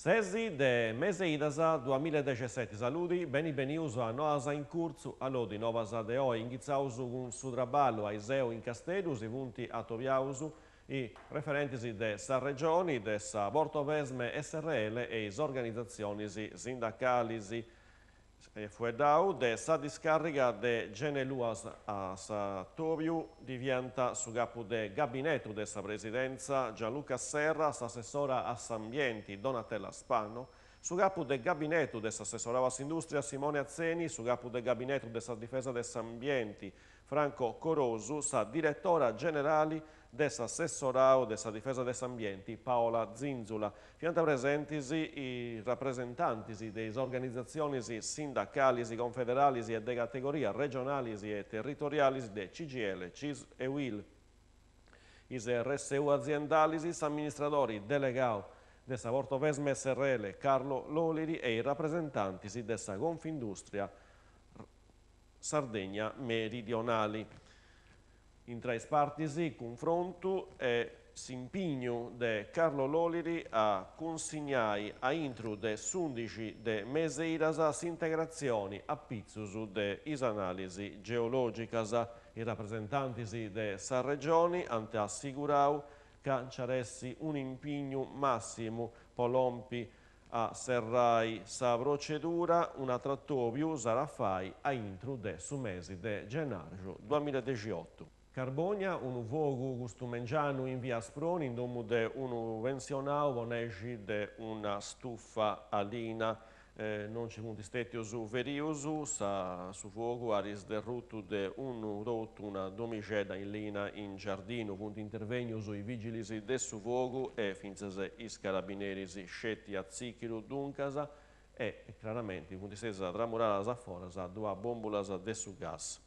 Sesi de mes'e idas duamillaedexeseti Saludi, beni benius a Noas in Curtzu, allodi novas de oi, inghitzaus cun su traballu aiseu in Casteddu si funt atobiaus is referentis de sa Regioni, de sa Portovesme srl e is organizatzionis sindacalis. S'est fueddau de sa discàrriga de Geneluas a s'atòbiu ddi fiant su capu de gabinetu de sa presidentza Gianluca Serra, s'assessora a s'ambienti Donatella Spano, su capu de gabinetu de s'assessorau a s'indùstria Simone Atzeni, su capu de gabinetu de sa difesa de s'ambienti Franco Corosu, sa diretora generali de s'assessorau de sa difesa de s'ambienti Paola Zinzula. Fiant presentis is rapresentantis de is organizatzionis sindacalis, confederalis e de categoria regionalis e territorialis de CGIL, Cisl e Uil, is RSU aziendalis, s'amministradori delegau de sa Portovesme srl Carlo Loliri e is rapresentantis de sa Confindustria Sardegna Meridionali. Intra is partis, cunfrontu e s'impignu de Carlo Loliri a cunsignai a intru de s'undixi de mes'e idas s'integratzioni a pitzus de is analisi geològicas. Is rapresentantis de sa Regioni ant assigurau ca nc'at essi un'impignu màssimu po lompi A serrai sa procedura, un'atru atobiu s'at a fai a intru de su mesi de gennarxu duamillaedexiotu. Carbònia, unu fogu custu mengianu in via Asproni in domu de unu pensionau po nexi de una stufa a linna. Non nci funt stètius ferius, sa su fogu at sderrutu de unu totu una domixedda in linna in giardinu. Funt intervènnius is vìgilis de su fogu e fintzas is carabineris sceti atzìchidu duncas e craramenti funt stètias tramuradas a foras duas bòmbulas de su gas.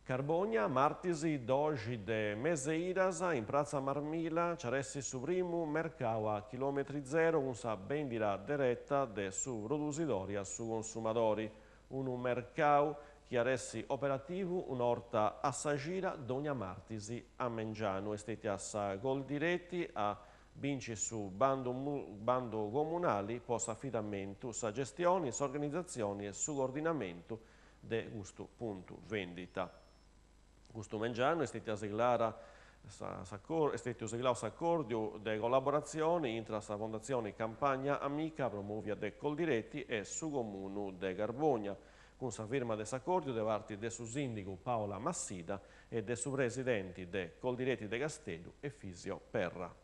Carbònia, martis doxi de mes'e idas, in pratza Marmilla nc'at essi su primu mercau a chilometri zero cun sa bèndida dereta de su produsidori a su consumadori. Unu mercau chi at essi operativu un'orta a sa cida dogna martis a mengianu. Est stètia sa Coldiretti a binci su bandu bandu comunali po s'afidamentu, sa gestioni, s'organizatzioni e su coordinamentu de custu puntu vendita. Custu mengianu est stètia siglada est stètiu siglau s'acòrdiu de collaboratzioni intra sa Fondatzioni Campagna Amica promòvia de Coldiretti e su Comunu de Carbònia, cun sa firma de s'acòrdiu de parti de su sìndigu Paola Massida e de su presidenti de Coldiretti de Casteddu Efisio Perra.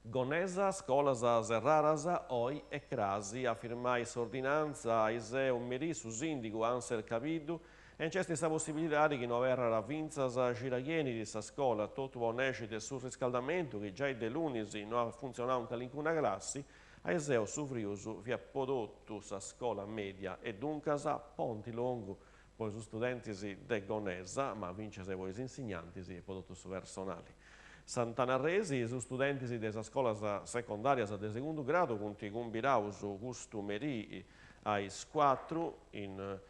Gonesa, scolas serradas oi e crasi. A firmai s'ordinantza aiseu merì su sìndigu Ansel Cabiddu e nc'est sa possibilidadi chi no aberrat fintzas a cida chi 'enit sa scola, totu po nexi de su riscaldamentu chi giai de lunis no at funtzionau in calincuna classi, aiseu su frius fiat po totu sa scola mèdia e duncas ponti longu po is studentis de Gonesa, ma fintzas po is insignantis e po totu su personali. Sant'Anna Arresi, is studentis de sas scolas secondàrias de segundu gradu funt cumbiraus custu merì a is cuatru in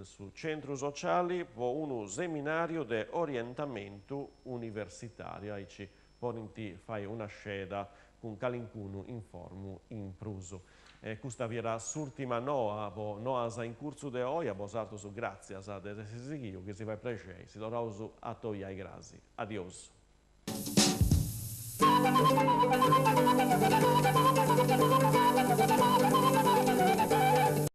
su centru sociali po unu seminàriu de orientamentu universitàriu, aici podint fai una sceda cun calincunu informu in prus. E custa fiat s'ùrtima noa po Noas in Curtzu de oi, a bosatrus gràtzias de s'essi sighiu, chi si fait prexei, si torraus a atobiai crasi. Adiosu.